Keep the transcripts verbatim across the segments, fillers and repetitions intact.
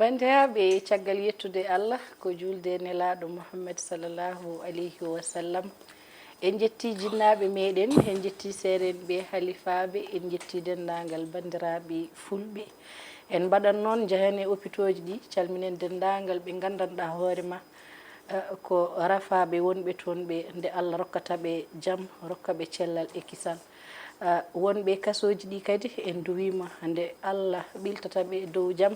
Ndeyaɓe, caggal yettude Allah, ko juulde e Nelaaɗo Muhammad sallallahu alayhi wa sallam, en njetti jinnaaɓe meɗen, en njetti seerenɓe, halifaaɓe, en njetti denndaangal banndiraaɓe fulɓe. En mbaɗat noon, njahen e opitooji ɗi, calminen denndaangal ɓe nganndanɗaa hoore ma, eh, ko rafaaɓe wonɓe toon ɓe, nde Allah rokkata ɓe jam, rokka ɓe cellal e kisal. Ah, wonɓe e kasooji ɗi kadi, en nduwiima nde Allah ɓiltata ɓe dow jam,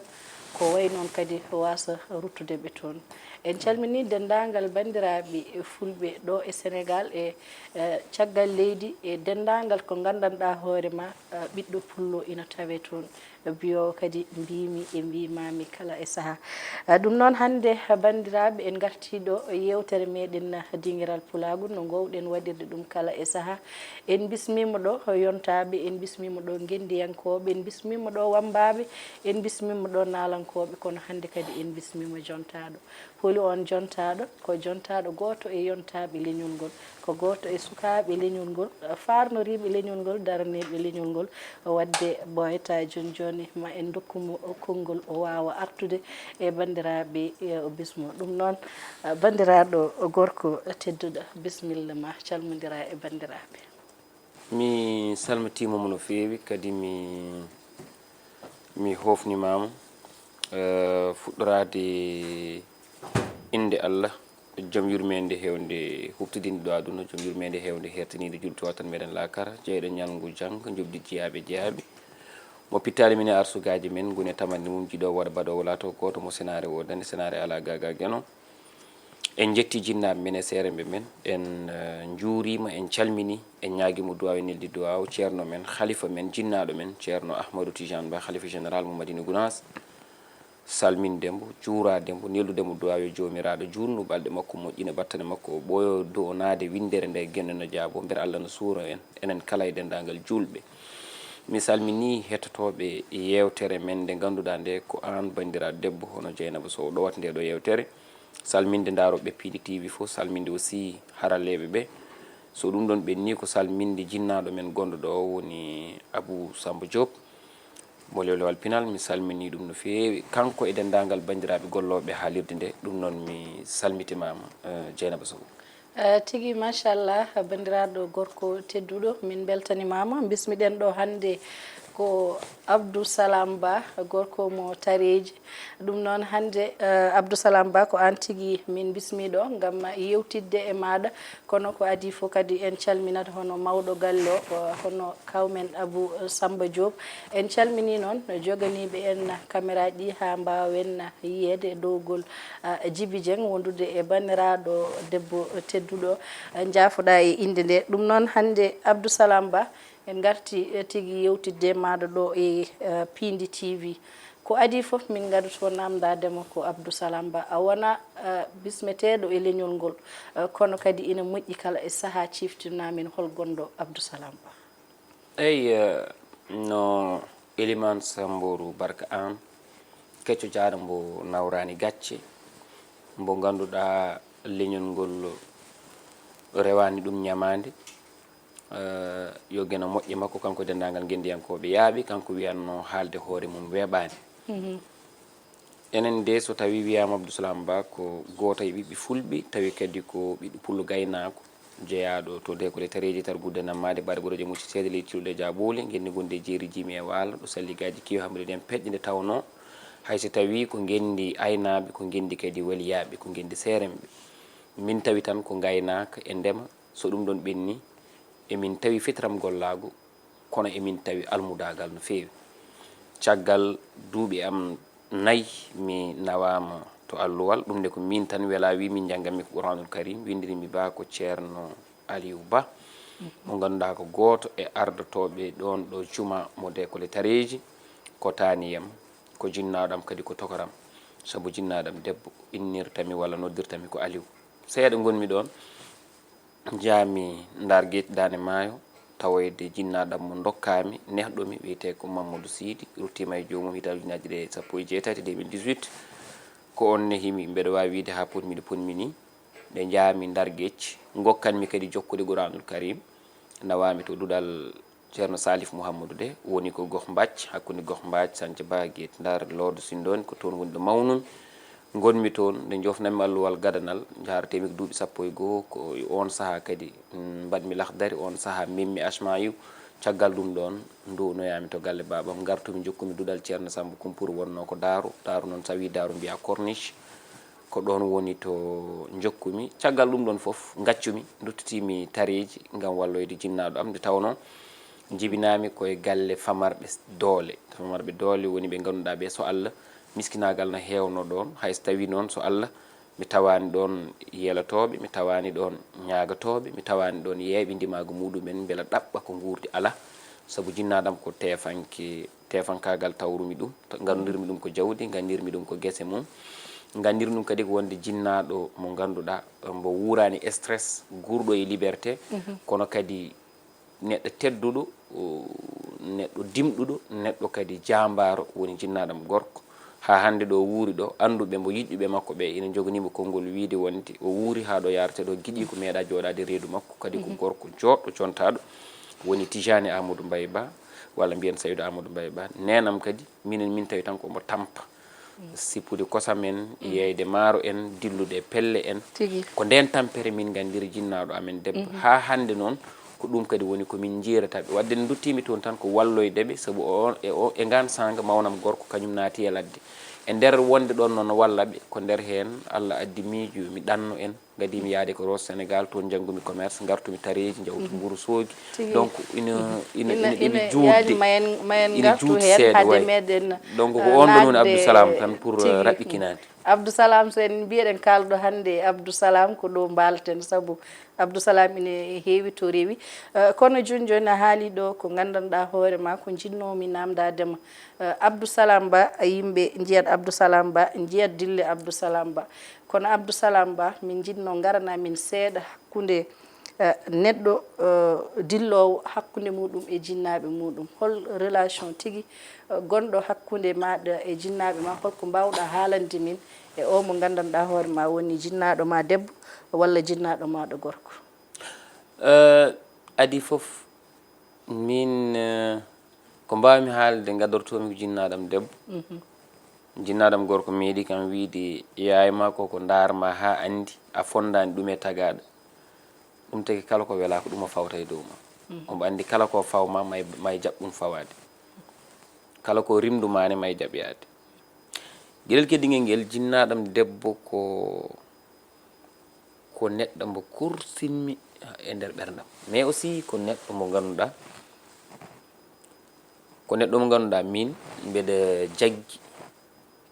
ko wayi noon kadi waasa ruttude ɓe toon. En calminii denndaangal banndiraaɓe e fulɓe ɗo e Senegaal e, eh, caggal leydi e denndaangal ko nganndanɗaa hoore ma, ah, ɓiɗɗo pullo ina tawee toon. Biyoowo kadi mbiimi e mbiimaami kala e sahaa. Ah, ɗum noon hannde, banndiraaɓe, en ngartii ɗo yeewtere meɗen Dingiral Pulaagu, no ngoowɗen waɗirde ɗum kala e sahaa. En bismiima ɗo yontaaɓe, en bismiima ɗo ngenndiyankooɓe, en bismiima ɗo wammbaaɓe, en bismiima ɗo naalankooɓe, kono hannde kadi en bismiima jontaaɗo. Holi oon jontaaɗo? Ko jontaaɗo gooto e yontaaɓe leñol ngol, ko gooto e sukaaɓe leñol ngol, faarnoriiɓe leñol ngol, daraniiɓe leñol ngol. Waɗde ɓooyataa jooni jooni, ma en ndokku mo konngol, o waawa artude e banndiraaɓe, e o bismo. Ɗum noon, banndiraaɗo gorko tedduɗo, bisimilla ma, calmondiraa e banndiraaɓe. Mi salmitiima mo no feewi, kadi mi, mi hoofniima mo, eh, fuɗɗoraade innde Allah, jom yurmeende heewnde huɓtidinde ɗo aduna, jom yurmeende heewnde heertiniinde juulɗo tan meɗen laakara, jeyɗo ñalngu jannga, njoɓdi jiyaaɓe jeyaaɓe. Mo pittaali min e arsugaaji men, ngoni e tamannde mum, jiɗo waɗa baɗoowo laato gooto mo senaare woodani, senaare alaa gaagaa geno. En njetti jinnaaɓe men e seeremɓe men, en, eh, njuuriima, en calminii, en ñaagiima duwaaw, en neldi duwaaw, ceerno men, halifa men, jinnaaɗo men, ceerno Ahmadou Tidiane Ba, halifa général mo Madina Gounass. Salminde mbo, juuraade mbo, neldude mo duwaaw yo Joomiraaɗo juutnu balɗe makko, moƴƴina battane makko, o ɓooyo du'onaade winndere nde geno no jaabo, mbele Allah no suura en, enen kala e denndaangal juulɓe. Mi salminii hettotooɓe yeewtere men nde ngannduɗaa nde ko aan banndiraaɗo debbo, hono Jeynaba Sow ɗowata nde ɗo yeewtere. Salminde ndaarooɓe Piindi T V fof, salminde aussi haralleeɓe ɓe. So ɗum ɗoon ɓennii, ko salminde jinnaaɗo men gonɗo ɗo, o woni Abou Samba Diop, mo Lewlewal Pinal. Mi salminii ɗum no feewi, kanko e denndaangal banndiraaɓe gollooɓe haalirde nde. Ɗum noon, mi salmitimaama, eh, Jeynaba Sow. Eh, tigi, machallah, banndiraaɗo gorko tedduɗo, min mbeltanimaama. Mbismiɗen ɗo hannde ko Abdou Salam Ba, gorko mo Tareeji. Ɗum noon hannde, eh, Abdou Salam Ba, ko aan tigi min mbismii ɗo ngam yeewtidde e maaɗa. Kono ko adii fof kadi en calminat hono mawɗo galle o, eh, hono kaaw men Abou Samba Diop. En calminii noon joganiiɓe en kameraaji ɗi haa mbaawen yiyeede e dowgol, ah, Djiby Dieng wondude e banndiraaɗo debbo tedduɗo, ah, njaafoɗaa e innde nde. Ɗum noon hannde Abdou Salam Ba, en ngartii, eh, tigi yeewtidde e maaɗa ɗo e, eh, Piindi T V. Ko adii fof min ngadotoo naamndaade ma ko Abdou Salam Ba. A wonaa, eh, bismeteeɗo e leñol ngol, eh, kono kadi ina moƴƴi kala e sahaa ciiftinanaa min hol gonɗo Abdou Salam Ba. Eey, eh, no Elimaan Sammbooru Barka Aan, kecco jaaɗo mbo nawraani gacce, mbo ngannduɗaa leñol ngol rewaani ɗum ñamaande, eh, yo geno moƴƴe makko, kanko e denndaangal ngenndiyankooɓe yaaɓi, kanko wiyatnoo haalde hoore mum weeɓaani. Mhm. Enen de, so tawii wiyaama Abdou Salam Ba ko gooto e ɓiɓɓe fulɓe, tawi kadi ko ɓiɗɗo pullo gaynaako, jeyaaɗo to Deekole Tareeji, Targudde Nammaade, Baɗe Ɓoreejo, Mucci Seede, Leydi Culɗe Jaabooli, ngenndi ngonndi e Jeeri Jiimi e Waalo, ɗo salligaaji keewi hambude ɗen peƴƴe nde tawnoo, hay so tawii ko ngenndi aynaaɓe, ko ngenndi kadi waliyaaɓe, ko ngenndi seeremɓe. Min tawi tan ko ngaynaaka e ndema, so ɗum ɗoon ɓennii, emin tawi fitram gollaagu, kono emin tawi almudaagal no feewi. Caggal duuɓi am nayi, mi nawaama to Alluwal, ɗum nde ko miin tan welaa, wii min njannganmi ko Quraanul Kariim, winndirinmi baa ko Ceerno Aliyu Ba, mo ngannduɗaa ko gooto e ardotooɓe ɗoon ɗo juma mo Deekole Tareeji, ko taaniyam, ko jinnaaɗo am kadi ko tokaram, sabu jinnaaɗo am debbo innirtami walla noddirtami ko Aliw. Seeɗa ngonmi ɗoon, njaami Ndar Geec, Daande Maayo, tawoyde jinnaaɗo am mo ndokkaami, nehɗo mi, wiyetee ko Mammadu Siidi, ruttiima e joomum hitaande ujunaaji ɗiɗi e sappo e jeetati, deux mille dix-huit. Ko oon nehimi, mbeɗa waawi wiyde haa potmi ɗo potmi nii. Nde njaami Ndar Geec, ngokkanmi kadi jokkude Quraanul Kariim, nawaami to duɗal Ceerno Salif Mouhamadou de, woni ko Goh Mbac, hakkunde Goh Mbac, Sañca Ba, Geet Ndar, Loodo Sindoon, ko toon woni ɗo mawnumi. Ngonmi toon, nde njofnanmi alluwal gadanal, njaarateemi ko duuɓi sappo e goo, ko e oon sahaa kadi, mm, mbaɗmi lahdari, oon sahaa memmi Asmaayu. Caggal ɗum ɗoon, nduwnoyaami to galle baabam, ngartumi njokkumi duɗal Ceerno Sammba Kumpuru, wonnoo ko Daaru, Daaru noon, so a wii Daaru mbiyaa Corniche. Ko ɗoon woni to njokkumi. Caggal ɗum ɗoon fof, ngaccumi, nduttitiimi tareeji ngam walloyde jinnaaɗo am, nde tawnoo njibinaami ko e galle famarɓe doole. Famarɓe doole woni ɓe ngannduɗaa ɓe, so Allah, miskinaagal na heewno ɗoon, hay so tawii noon, so Allah, mi tawaani ɗoon yelatooɓe, mi tawaani ɗoon ñaagatooɓe, mi tawaani ɗoon yeeyɓe ndimaagu muɗumen, mbela ɗaɓɓa ko nguurdi alaa. Sabu jinnaaɗo am ko teefanke, teefankaagal tawrumi ɗum, to-, nganndirmi ɗum ko jawdi, nganndirmi ɗum ko gese mum, nganndirmi ɗum kadi ko wonde jinnaaɗo mo ngannduɗaa, mbo wuuraani stress, guurɗo e liberté, kono kadi neɗɗo tedduɗo, o, neɗɗo dimɗuɗo, neɗɗo kadi jaambaaro, woni jinnaaɗo am gorko. Haa hannde ɗo o wuuri ɗo, annduɓe mbo, yiɗɓe makko ɓe, ina njoganii mo konngol wiide wonde o wuuri haa ɗo yaarata ɗo, giɗiiko meeɗaa jooɗaade reedu makko, kadi ko gorko jooɗɗo, contaaɗo, woni Tijaani Amadou Mbaye Ba, walla mbiyen Saydu Amadou Mbaye Ba. Neenam kadi, minen min tawi tan ko mbo tampa. Sippude kosam en, yeeyde maaro en, dillude e pelle en. Tigi. Ko ndeen tampere min nganndiri jinnaaɗo amen debbo. Haa hannde noon, ko ɗum kadi woni ko min njiyrataa ɓe. Waɗde nde nduttiimi toon tan ko walloyde ɓe, sabu o, e o, e ngaan saanga mawnam gorko kañum naati e ladde. E nder wonde ɗoon noon walla ɓe, ko nder heen Allah addi miijo mi ɗanno en. Ngadimi yaade ko Ross Sénégal, toon njanngumi commerce, ngartumi tareeji, njawtu mburu soogi. Tigi. Donc, ina, ina, ina, ina ɗeɓi ina juutde. Yaani ma en, ma en ina ngartu juuti heen seeɗa, hade way. Meɗen, donc, ko eh, on ɗon woni naatde Abdou Salam tan pour, eh, tigi. Raɓɓikinaade. Abdou Salam, so en mbiyeɗen kaalɗo hannde Abdou Salam, ko ɗo mbaalaten, sabu Abdou Salam ina heewi to rewi. Eh, kono jooni, jooni a haali ɗo ko nganndanɗaa hoore ma, ko njiɗnoomi naamndaade ma. Eh, Abdou Salam Ba, yimɓe njiyat Abdou Salam Ba, njiyat dille Abdou Salam Ba. Kono Abdou Salam Ba, min njiɗno ngarana min seeɗa hakkunde, eh, neɗɗo, eh, dilloowo hakkunde muɗum e jinnaaɓe muɗum. Hol relation tigi, eh, gonɗo hakkunde maaɗa e jinnaaɓe ma? Holko mbaawɗa haalande min e o mo nganndanɗaa hoore ma woni jinnaaɗo ma debbo walla jinnaaɗo maaɗa gorko? Eh, adii fof, min, eh, ko mbaawmi haalde, ngadortoomi ko jinnaaɗo am debbo. Mhm. Jinnaaɗo am gorko meeɗi kam wiide, "Yaay ma ko, ko ndaar ma haa anndi, a fonndaani ɗum e tagaaɗo." Ɗum tagi kala ko welaa ko ɗum o fawta e dow ma. Mhm. Omo anndi kala ko faw ma, may, may jaɓ ɗum fawaade. Kala ko rimdu ma ne, may jaɓ yaade. Geɗel keddingel ngel, jinnaaɗo am debbo ko, ko neɗɗo mo kursinmi e nder ɓerndam. Mais aussi ko neɗɗo mo ngannduɗaa, ko neɗɗo mo ngannduɗaa min mbeɗa jaggi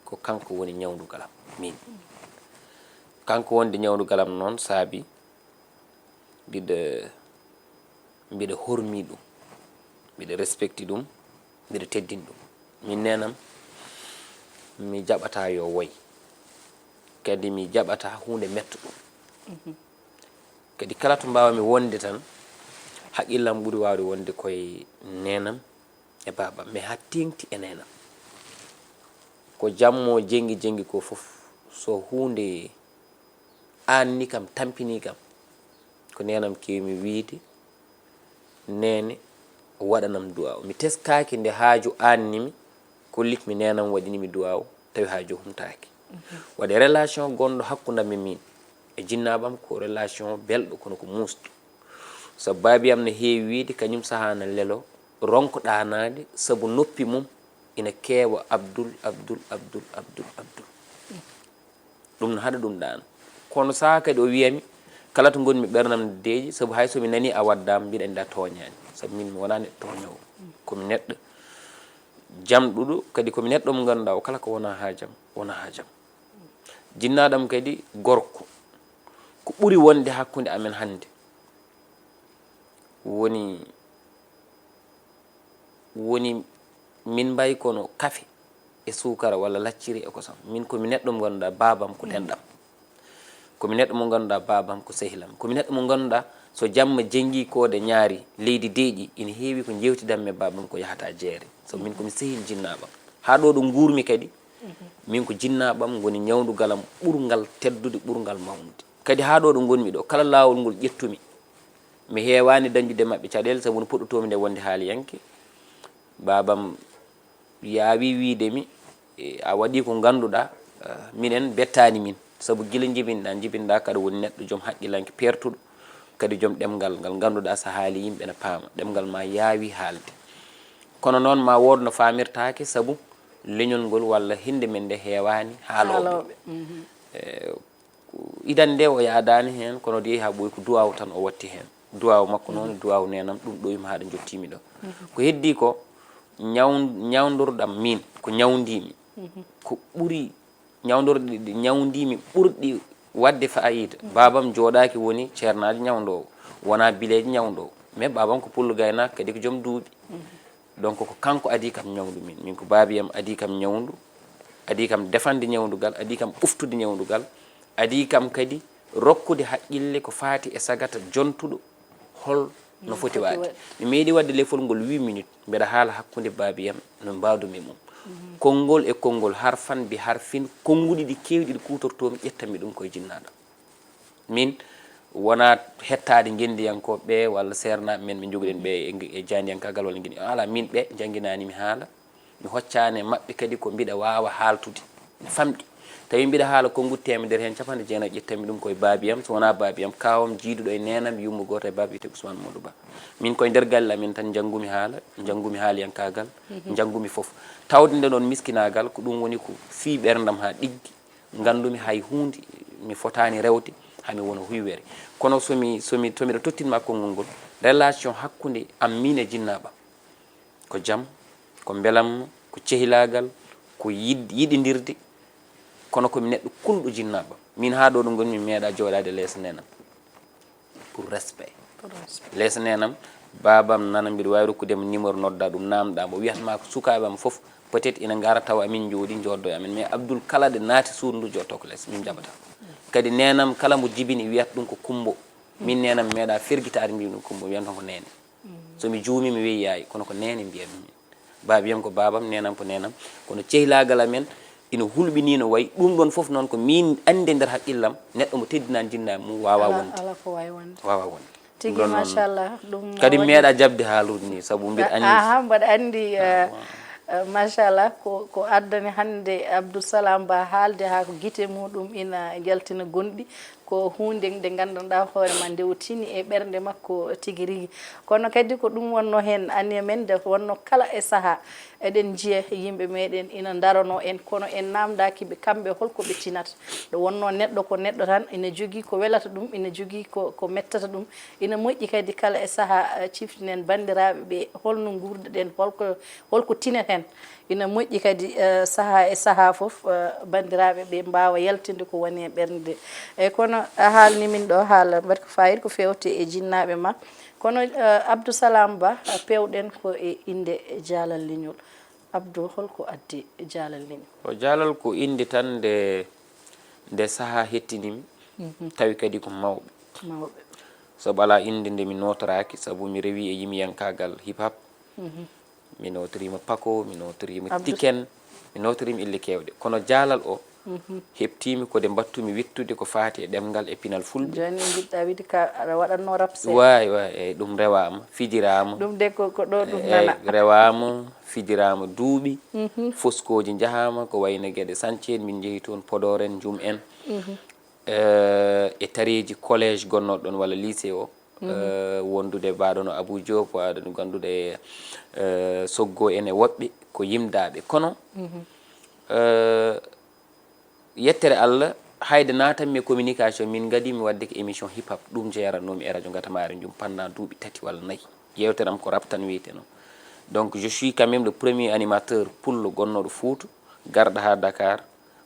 ko kanko woni ñawndugal am, min. Kanko wonde ñawndugal am noon saabi mbiɗa, mbiɗa hormi ɗum, mbiɗa respecti ɗum, mbiɗa teddini ɗum. Min neenam, mi jaɓataa yo woy, kadi mi jaɓataa huunde metto ɗum. Mhm. Kadi kala to mbaawmi wonde tan, haqqillam ɓuri waawde wonde koye neenam e baabam, mais haa teeŋti e neenam. Ko jammo jengi jengi ko fof, so huunde aanni kam, tampini kam, ko neenam keewmi wiyde, "Neene, waɗanam duwaaw." Mi teskaaki nde haaju aanni mi, kollitmi neenam waɗini mi duwaaw, tawi haaju humtaaki. Mhm. Waɗde relation gonɗo hakkunde am e min e jinnaaɓe am ko relation belɗo, kono ko muusɗo. Sabu baabi am no heewi wiyde, kañum sahaa na lelo, ronka ɗaanaade, sabu noppi mum ina keewa Abdul, Abdul, Abdul, Abdul, Abdul. Ɗum no haɗa ɗum ɗaana. Kono sahaa kadi o wiyami, kala to ngonmi ɓernam no deeƴi, sabu hay so mi nanii a waddaama, mbiɗa anndi a tooñaani. Sabu min mi wonaa neɗɗo tooñoowo. Ko mi neɗɗo jamɗuɗo, kadi ko mi neɗɗo mo ngannduɗaa o kala ko wonaa haajam, wonaa haajam. Jinnaaɗo am kadi gorko. Ko ɓuri wonde hakkunde amen hannde woni, woni min mbayi kono kafe e suukara walla lacciri e kosam. Min ko mi neɗɗo mo ngannduɗaa baabam ko denɗam. Ko mi neɗɗo mo ngannduɗaa baabam ko sehilam. Ko mi neɗɗo mo ngannduɗaa so jamma jenngi koode ñaari leydi deeƴi, ina heewi ko njeewtidanmi e baabam ko yahata jeere. Sabu min ko mi sehil jinnaaɓam. Haa ɗo ɗo nguurmi kadi, min ko jinnaaɓam ngoni ñawndugal am ɓurngal teddude, ɓurngal mawnude. Kadi haa ɗo ɗo ngonmi ɗo, kala laawol ngol ƴettumi, Mi heewaani dañdude maɓɓe caɗeele, sabu no puɗɗotoomi nde wonde haaliyanke. Baabam yaawi wiide mi, e, a waɗii ko ngannduɗaa, eh, minen bettaani min. Sabu gila njibinɗaa, njibinɗaa kaɗa woni neɗɗo joom haqqillanke, peertuɗo, kadi joom ɗemngal ngal ngannduɗaa, so a haalii yimɓe ene paama. Ɗemngal maa yaawi haalde. Kono noon, maa wood no faamirtaake, sabu leñol ngol walla hinnde men nde heewaani haalooɓe. Haalooɓe, mhm. Eh, Idan nde o yaadaani heen, kono o yehi haa ɓooyi, ko duwaaw tan o watti heen. Duwaaw makko noon, duwaaw neenam, ɗum ɗoymi haa ɗo njottiimi ɗo. Ko heddii ko, ñaw-, ñawndorɗam miin, ko ñawndiimi. Ko ɓuri ñawndorɗe ɗe ñawndiimi ɓurɗi waɗde faayiida. Baabam jooɗaaki woni ceernaajo ñawndoowo, wonaa bileejo ñawndoowo. Mais baabam ko pullo gaynaako, kadi ko joom duuɓi. Donc ko kanko adii kam ñawndu min. Min ko baabiyam adii kam ñawndu, adii kam defande ñawndugal, adii kam ɓuftude ñawndugal, adii kam kadi rokkude haqqille ko faati e sagata jontuɗo hol no foti waɗde. Mi meeɗi waɗde lefol ngol huit minutes, mbeɗa haala hakkunde baabiyam no mbaadumi mum. Konngol e konngol, harfan bi harfin, konnguɗi ɗi keewɗi ɗi kuutortoomi, ƴettanmi ɗum koye jinnaaɗo. Min wonaa hettaade ngenndiyankooɓe ɓe walla seernaaɓe men ɓe njogiɗen ɓe e, e jaandiyankaagal walla ngenndi. Alaa, min ɓe njannginaani mi haala, mi hoccaani e maɓɓe kadi ko mbiɗa waawa haaltude, ne famɗi. Tawi mbiɗa haala konnguɗi teemedere heen capanɗe jeenayi ƴettanmi ɗum koye baabiyam, so wonaa baabiyam, kaawam jiiduɗo e neenam, yumma gooto e baaba wiyetee Ousmane Modou Ba. Min koye nder galle amen tan njanngumi haala, njanngumi haaliyankaagal, njanngumi fof. Tawde nde ɗoon miskinaagal, ko ɗum woni ko fii ɓerndam haa ɗiggi. Nganndumi hay huunde mi fotaani rewde haa mi wona huywere. Kono so mi, so mi, so miɗo tottin ma konngol ngol, relation hakkunde am miin e jinnaaɓam ko jam, ko mbelamma, ko cehilaagal, ko yiɗ-, yiɗindirde, kono ko mi neɗɗo kulɗo jinnaaɓam. Miin haa ɗo ɗo ngonmi mi meeɗaa jooɗaade lees neenam. Pour respect. Pour respect. Lees neenam, baabam nana mbiɗa waawi rokkude mo numéro, nodda ɗum, naamnda mo, wiyat ma ko sukaaɓe am fof, peut-être ina ngara tawa amin njooɗi, njooɗdo e amen. Mais Abdoul kala ɗo naati suudu ndu, jooɗto ko lees, min njaɓata. Kadi neenam kala mo jibini wiyat ɗum ko Kumbo. Min neenam meeɗaa fergitaade mbiimi ɗum Kumbo, wiyat tan ko neene. So mi juumii mi weyi yaay, kono ko neene mbiyat mi. Baabiyam ko baabam, neenam ko neenam. Kono cehilaagal amen ina hulɓinii no wayi. Ɗum ɗoon fof noon ko miin anndi e nder haqqillam, neɗɗo mo teddinaani jinnaaɓe mum waawaa wonde. Alaa ko waawi wonde. Waawaa wonde. Tigi, ɗum ɗoon noon, machallah, ɗum kadi mi meeɗaa jaɓde haaldude nii, sabu mbiɗa anndi. Aha, mbaɗa anndi, eh, eh, machallah, ko, ko addani hannde Abdou Salam Ba haalde haa ko gite muɗum ina njaltina gonɗi. Ko huunde nde nganndanɗaa hoore ma nde o tini e ɓernde makko tigi rigi. Kono kadi ko ɗum wonno heen anniya men, nde wonno kala e sahaa eɗen njiya yimɓe meɗen ina ndarono en, kono en naamndaaki ɓe kamɓe holko ɓe tinata. Ɗo wonno neɗɗo ko neɗɗo tan, ina jogii ko welata ɗum, ina jogii ko, ko mettata ɗum. Ina moƴƴi kadi kala e sahaa, eh, ciftinen banndiraaɓe ɓe holno nguurduɗen, holko, holko tinaten. Ina moƴƴi kadi, eh, sahaa e sahaa fof, eh, banndiraaɓe ɓe mbaawa yaltinde ko woni e ɓernde. Eyi, kono a haalni min ɗo haala mbaɗ ko fayida ko feewte e jinnaaɓe ma. Kono, eh, Abdou Salam Ba, eh, peewɗen ko e innde Jaalal Leñol. Abdou, holko addi Jaalal Leñol? O Jaalal ko innde tan nde, nde sahaa hettinimi, tawi kadi ko mawɓe. Mawɓe. Sabu alaa innde nde mi nootoraaki, sabu mi rewi e yimiyankaagal hip hop. Mi nootoriima Paco, mi nootoriima Abdou. Tiken, mi nootoriima ille keewɗe. Kono Jaalal o, heɓtiimi ko nde mbaɗtumi wiɗtude ko faati e ɗemngal e pinal fulɓe. Jooni njiɗɗaa wiide ka aɗa waɗatno rap se? Waay, waay, eyi, ɗum rewaama, fijiraama. Ɗum de ko, ko ɗo ɗum nana. Eyi, rewaama, fijiraama duuɓi, foskooji njahaama, ko wayno Geɗe Sañce en, min njehi toon Podor en, Njum en. Eh, e tareeji collège gonnooɗo ɗoon walla lycée o, eh, wondude mbaɗono Abou Diop, waɗono gondude, eh, Soggo en e woɓɓe ko yimdaaɓe. Kono, eh, yettere Allah, hayde naatanmi e communication, min ngadimi waɗde ko émission hip hop, ɗum jeyaratnoomi e radio Ngatamaare Njum pendant duuɓi tati walla nayi. Yeewtere am ko rap tan wiyeteno. Donc, je suis quand même le premier animateur pullo gonnooɗo Fuuta, garɗo haa Dakar,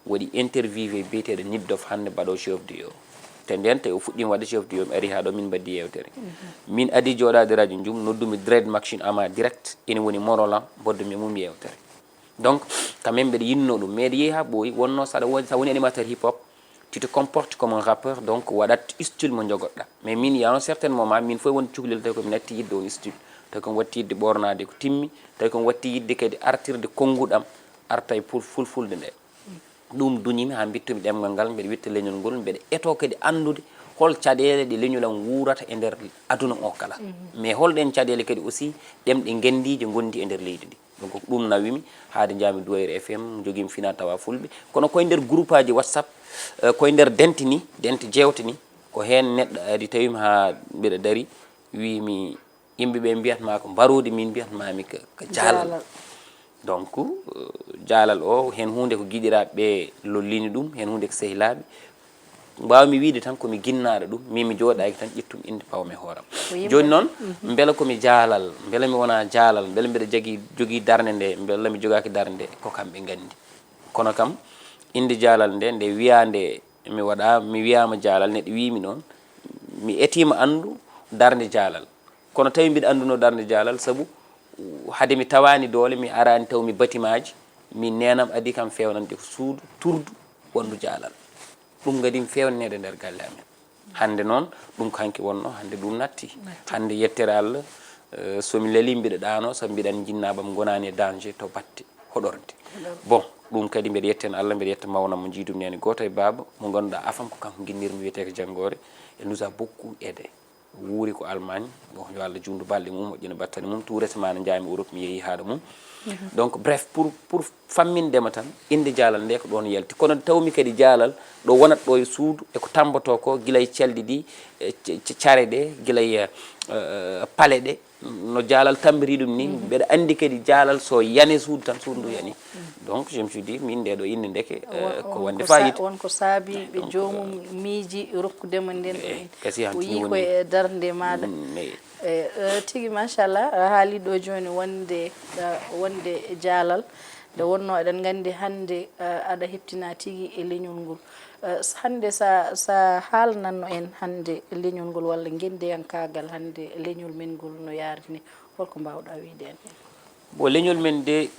waɗi interviewé biyeteeɗo Nit Dof hannde mbaɗo chef du yo. Te ndeen tawi o fuɗɗiima waɗde chef du yo, mi ari haa ɗo min mbaddi yeewtere. Min adi jooɗaade radio Njum, noddumi Dread Machine Ama direct, ina woni Morolan, mboddumi e mum yeewtere. Donc, quand même, mbeɗa yinno ɗum. Mais ɗi yehi haa ɓooyi, wonno saɗa woni, sa woni animateur hip hop, tu te comportes comme un rappeur, donc waɗat style mo jogoɗɗa. Mais min, il y a un certain moment, min fof won cukalel tawi ko mi natti yidde on style. Tawi ko mi watti yidde ɓornaade ko timmi, tawi ko mi watti yidde kadi artirde konnguɗam, arta e pul-, fulfulde nde. Ɗum duñimi haa mbittumi ɗemngal ngal, mbeɗa witta leñol ngol, mbeɗa eto kadi anndude hol caɗeele ɗe leñol am wuurata e nder aduna o kala. Mais hol ɗen caɗeele kadi aussi ɗemɗe ngenndiije ngondi e nder leydi ndi. Donc ko ɗum nawimi haade njaami Duwayre F M, jogiimi fina tawa fulɓe. Kono koye nder groupe aji WhatsApp, eh, koye nder dente ni, dente jeewte ni, ko heen neɗɗo ari tawimi haa mbiɗa dari, wiimi yimɓe ɓe mbiyat ma ko mbaroodi, min mbiyat mami ko, ko jaalal. Donc, eh, jaalal o, heen huunde ko giɗiraaɓe ɓe lollini ɗum, heen huunde ko sehilaaɓe. Mbaawmi wiide tan ko mi ginnaaɗo ɗum, min mi jooɗaaki tan ƴettum innde pawmi e hooram. Jooni noon, mbela ko mi jaalal, mbela mi wonaa jaalal, mbela mbiɗa jagi, jogii darnde nde, mbela mi jogaaki darnde nde, ko kamɓe nganndi. Kono kam, innde jaalal nde, nde wiyaa nde mi waɗa, mi wiyaama jaalal, neɗɗo wiimi noon, mi etiima anndu darnde jaalal. Kono tawi mbiɗa anndunoo darnde jaalal, sabu hade mi tawaani doole, mi araani taw mi batimaaji, min neenam adii kam feewnande ko suudu, turdu, wonndu jaalal. Ɗum ngadi mi feewnaneede nder galle amen. Hannde noon, ɗum ko hanki wonnoo, hannde ɗum natti. Hannde yettere Allah, eh, so mi lelii mbiɗa ɗaanoo, sabu mbiɗa anndi jinnaabam ngonaani e danger to batte hoɗorde. Bon, ɗum kadi mbiɗa yetta heen Allah, mbiɗa yetta mawnam mo njiidum neene gooto e baaba, mo ngannduɗaa afam ko kanko nginnirmi wiyetee ko Janngoore. Elle nous a beaucoup aidé. Wuuri ko Allemagne, bon, yo Allah juundu balɗe mum, moƴƴina battane mum, tout récemment no njaami Europe, mi yehi haala mum. Donc, bref, pour, pour fammindema tan, innde jaalal nde ko ɗoon yalti. Kono tawmi kadi jaalal, ɗo wonat ɗo e suudu, e ko tamboto ko, gila e calɗi ɗi, e ca-, ca-, care ɗe, gila e, eh, pale ɗe, no jaalal tambiri ɗum ni, mbeɗa anndi kadi jaalal so yani suudu tan, suudu ndu yani. Donc, je me suis dit, min nde ɗo innde ndeke, eh, ko wonde fayida. Won ko saabi ɓe joomum miiji rokkudema nden ɗo. Kasi o yii ko e darnde maaɗa. Mm, eyi. Eh, eh, tigi, machallah, a haali ɗo jooni wonde, eh, wonde jaalal. Nde wonno eɗen nganndi hannde, eh, aɗa heptina tigi e leñol ngol. Eh, s-, hannde sa, sa haalnanno en hannde leñol ngol walla ngenndiyankaagal hannde leñol men ngol no yaardi ni, holko mbaawɗa wiyde en heen? Bon, leñol men nde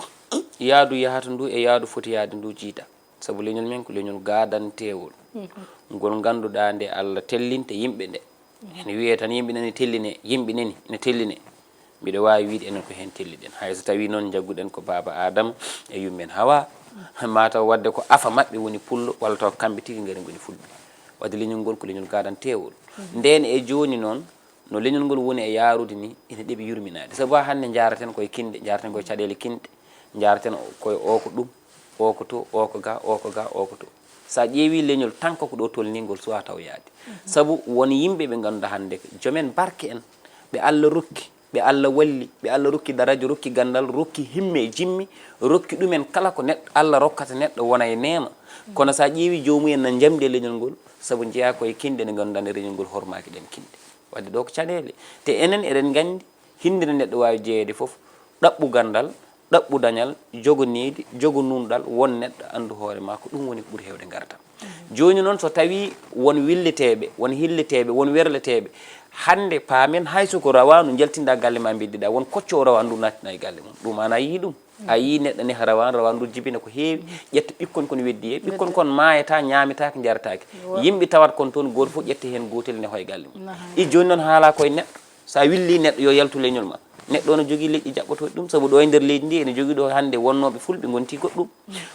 yaadu yahata ndu e yaadu foti yaade ndu jiida. Sabu leñol men ko leñol gaadanteewol. Ngol ngannduɗaa nde Allah tellinte yimɓe nde. Ene wiyee tan yimɓe nani telline, yimɓe nani ene telline. Mbiɗo waawi wiyde enen ko heen telliɗen. Hay so tawii noon njagguɗen ko baaba Aadama e yummen Hawa, mataw waɗde ko afa maɓɓe woni pullo, walla taw ko kamɓe tigi ngari ngoni fulɓe. Waɗde leñol ngol ko leñol gaadanteewol. Ndeen e jooni noon, no leñol ngol woni e yaarude ni, ene ɗeɓi yurminaade. Sabu haa hannde njaaraten koye kinɗe, njaaraten koye caɗeele kinɗe, njaaraten koye o ko ɗum, o ko to, o ko ga, o ko ga, o ko to. So a ƴeewii leñol tan ko ko ɗo tolnii ngol suwaa taw yaade. Sabu won yimɓe ɓe ngannduɗaa hannde ko joomen barke en, ɓe Allah rokki, ɓe Allah walli, ɓe Allah rokki daraja, rokki ganndal, rokki himme e jimmi, rokki ɗumen kala ko neɗɗo, Allah rokkata neɗɗo wona e neema. Kono so a ƴeewii joomumen na njamdi e leñol ngol, sabu njeyaa koye kinɗe ɗe ngannduɗaa nde leñol ngol hormaaki ɗen kinɗe. Waɗde ɗo ko caɗeele. Te enen eɗen nganndi, hinnde nde neɗɗo waawi jeyeede fof, ɗaɓɓu ganndal, ɗaɓɓu dañal, jogo needi, jogo nuunɗal, won neɗɗo anndu hoore maa, ko ɗum woni ko ɓuri heewde ngardam. Jooni noon, so tawii won willeteeɓe, won hilleteeɓe, won werleteeɓe, hannde paamen hay so ko rawaandu njaltinɗaa galle maa mbeddiɗaa, won kocco o rawaandu ndu naattinaa e galle mum. Ɗum aan a yii ɗum? A yii neɗɗo neha rawaandu, rawaandu ndu jibina ko heewi, ƴetta ɓikkon kon weddi he, ɓikkon kon maayata, ñaametaake, njarataake. Yimɓe tawat kon toon, gooto fof ƴetta heen gootel neho e galle mum. I jooni noon haalaa koye neɗɗo. So a willi neɗɗo yo yaltu leñol ma. Neɗɗo o no jogii leƴƴi jaɓɓotooɗi ɗum, sabu ɗo e nder leydi ndi ene jogii ɗo hannde wonnooɓe fulɓe ngonti goɗɗum.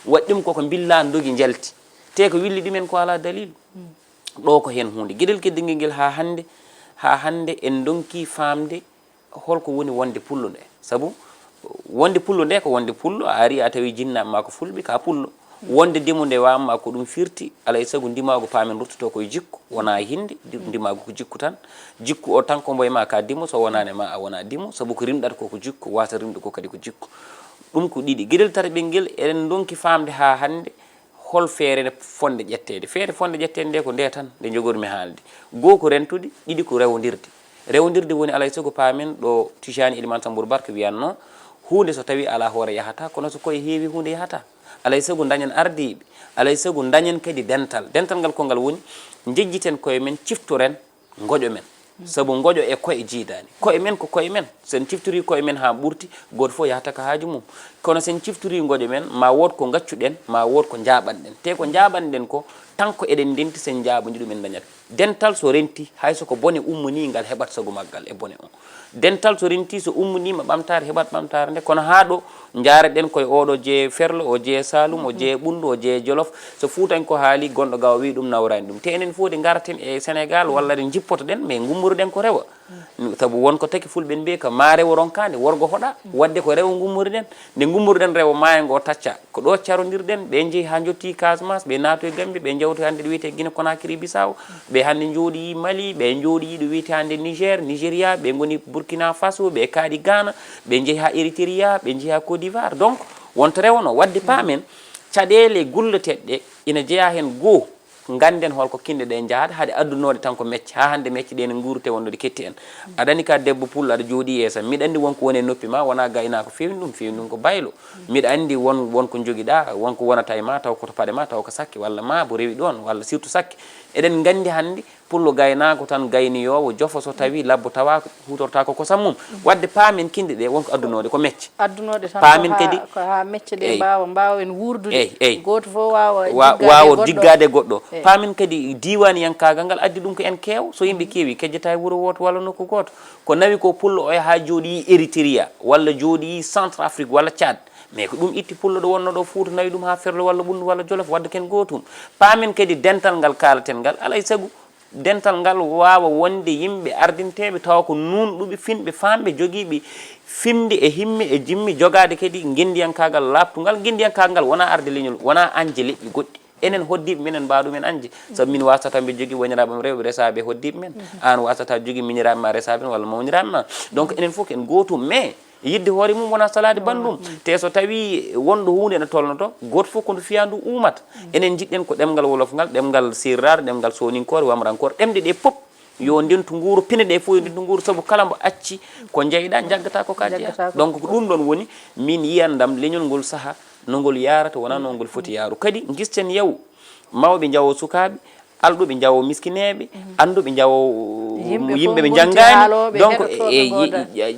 Waɗi ɗum koko mbilla ndogi njalti. Te ko willi ɗumen ko alaa dalil. Ɗo ko heen huunde. Geɗel keddingel ngel haa hannde, haa hannde en ndonki faamde holko woni wonde pullo nde. Sabu wonde pullo nde ko wonde pullo, a ari a tawi jinnaaɓe ma ko fulɓe, ka pullo. Wonde ndimo nde wamma ko ɗum firti, alay sago ndimaagu paamen ruttoto koye jikku, wona hinde, di-, ndimaagu ko jikku tan. Jikku o tan ko mboy ma ka dimo, so wonaani ma a wona dimo, sabu ko rimɗata ko ko jikku, wasa rimɗo ko kadi ko jikku. Ɗum ko ɗiɗi. Geɗel tataɓel ngel, eɗen ndonki faamde haa hannde hol feere nde fonde ƴetteede. Feere fonde ƴetteede nde ko nde tan, nde njogormi haalde. Goo ko rentude, ɗiɗi ko rewondirde. Rewondirde woni alay sago paamen ɗo Tijani Elimane Sambour Barka wiyatno, huunde so tawi alaa hoore yahata, kono so koye heewi huunde yahata. Alay sago dañen ardiiɓe, alay sago dañen kadi dental. Dental ngal ko ngal woni, njejjiten koye men, ciftoren ngoƴo men. Sabu ngoƴo e koye jiidaani. Koye men ko koye men. So en ciftorii koye men haa ɓurti, gooto fof yahata ka haaju mum. Kono so en ciftorii ngoƴo men, ma wood ko ngaccuɗen, ma wood ko njaaɓanɗen. Te ko njaaɓanɗen ko, Kanko eɗen ndenti, sen njaaɓo ɗum en dañat. Dental so renti, hay so ko bone ummanii, ngal heɓat sago maggal e bone o. Dental so renti, so ummaniima ɓamtaare, heɓat ɓamtaare nde. Kono haa ɗo, njaaraɗen koye oɗo jeye Ferlo, o jeye Saalum, o jeye Ɓunndu, o jeye Jolof. So Fuutanko haali, gonɗo ga o wiyi ɗum nawraani ɗum. Te enen fof de ngaraten e Senegaal, walla de njippotoɗen, mais ngummoruɗen ko rewa. Sabu won ko taki fulɓe mbiyi ko maa rewo ronkaande, worgo hoɗa, waɗde ko rewo ngummoriɗen. Nde ngummoriɗen rewo maayo ngo tacca, ko ɗo carondirɗen, ɓe njehi haa njotti Casamance, ɓe naato e Gambie, ɓe njawti hannde ɗo wiyetee Guinée Conakry Bissau, ɓe hannde njooɗi Mali, ɓe njooɗi ɗo wiyetee hannde Niger, Nigeria, ɓe ngoni Burkina Faso, ɓe kaaɗi Ghana, ɓe njehi haa Eritrea, ɓe njehi haa Côte d'Ivoire. Donc, wonto rewono, waɗde paamen, caɗeele gulleteeɗe ina jeyaa heen goo, ngannden hol ko kinɗe ɗe njahata, hade addunooɗe tan ko mecce, haa hannde mecce ɗe ne nguurte wonno ɗe ketti en. Aɗa anndi ka debbo pullo, aɗa jooɗi yeeso am, miɗa anndi won ko woni e noppi ma, wonaa gaynaako feewni ɗum, feewni ɗum ko baylo. Miɗa anndi won, won ko njogiɗaa, won ko wonata e ma, taw ko to paɗe ma, taw ko sakke, walla ma bo rewi ɗoon, walla surtout sakke. Eɗen nganndi hannde pullo gaynaako tan gayniyoowo, jofo so tawi labbo tawa huutortaako kosam mum. Waɗde paamen kinɗe ɗe won ko addunooɗe ko mecce. Addunooɗe tan paamen ko haa, kadi ko haa mecce ɗe mbaawa, mbaawa en wuurdude. Eyi, eyi. Gooto fof waawa, wa-, diggaade waawa goɗɗo. Diggaade goɗɗo. Eyi. Paamen kadi diiwaaniyankaagal ngal addi ɗum ko en keew. So yimɓe keewi, kejjata e wuro wooto walla nokku gooto. Ko nawi ko pullo o yaha jooɗi Eritrea, walla jooɗi Centrafrique, walla Tchad. Mais ko ɗum itti pullo ɗo wonno ɗo Fuuta, nawi ɗum haa Ferlo, walla Ɓunndu, walla Jolof, wadde ken gootum. Paamen kadi dental ngal kaalaten ngal, alaa e sago dental ngal waawa wonde yimɓe ardinteeɓe tawa ko nuunɗuɓe, finɓe, faamɓe, jogiiɓe fimde e himme e jimmi, jogaade kadi ngenndiyankaagal laaɓtungal. Ngenndiyankaagal ngal wonaa arde leñol, wonaa añde leƴƴi goɗɗi. Enen hoɗdiiɓe men, en mbaawa ɗum en añde. Sabu min waasata mbe jogii woniraaɓe am rewɓe resaaɓe e hoɗdiiɓe men. Aan waasata jogii miñiraaɓe ma resaaɓe en walla mawniraaɓe ma. Donc, enen fof ko en gootum, mais yiɗde hoore mum wonaa salaade banndum. Te so tawii wonɗo huunde ene tolnoto, gooto fof ko ndu fiyaa ndu uumata. Enen njiɗɗen ko ɗemngal wolof ngal, ɗemngal seeriraar, ɗemngal sooninkoore, wamrankoore, ɗemɗe ɗe pop yo ndentu nguuro, pine ɗe fof yo ndentu nguuro, sabu kala mbo acci ko njeyɗaa, njaggataa ko ka jeyaa. Njaggataa ko. Donc, ko ɗum ɗoon woni min yiyandam leñol ngol saha no ngol yaarata, wonaa no ngol foti yaaru. Kadi ngisten yawu, mawɓe njawo sukaaɓe, alɗuɓe njawo miskineeɓe, annduɓe njawo yimɓe ɓe njanngaani. Donc, e, e,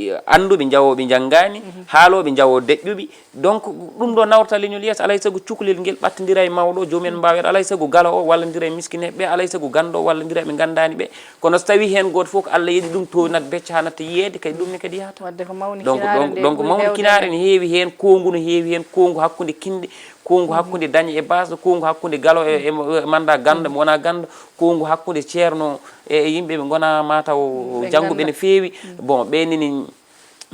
e, annduɓe njawo ɓe njanngaani, haalooɓe njawo deƴƴuɓe. Donc, ɗum ɗo nawrata leñol yeeso, alaa e sago cukalel ngel ɓattondira e mawɗo, joomum en mbaawet, alaa e sago galo o wallondira e miskineeɓe ɓe, alaa e sago ganndo o wallondira e ɓe nganndaani ɓe. Kono so tawii heen gooto fof ko Allah yeɗi ɗum, to nat becca haa natta yiyeede, kadi ɗum ne kadi yahata. Wadde ko mawni kinaare nde ɓuri hewde. Donc, donc, donc, mawni kinaare ne heewi heen, koongu no heewi heen, koongu hakkunde kinɗe, koongu hakkunde dañe e baasɗo, koongu hakkunde galo e, e, e mannda ganndo, mo wonaa ganndo, koongu hakkunde ceerno e, e yimɓe ɓe ngonaa mataw jannguɓe ne feewi. Bon, ɓe nini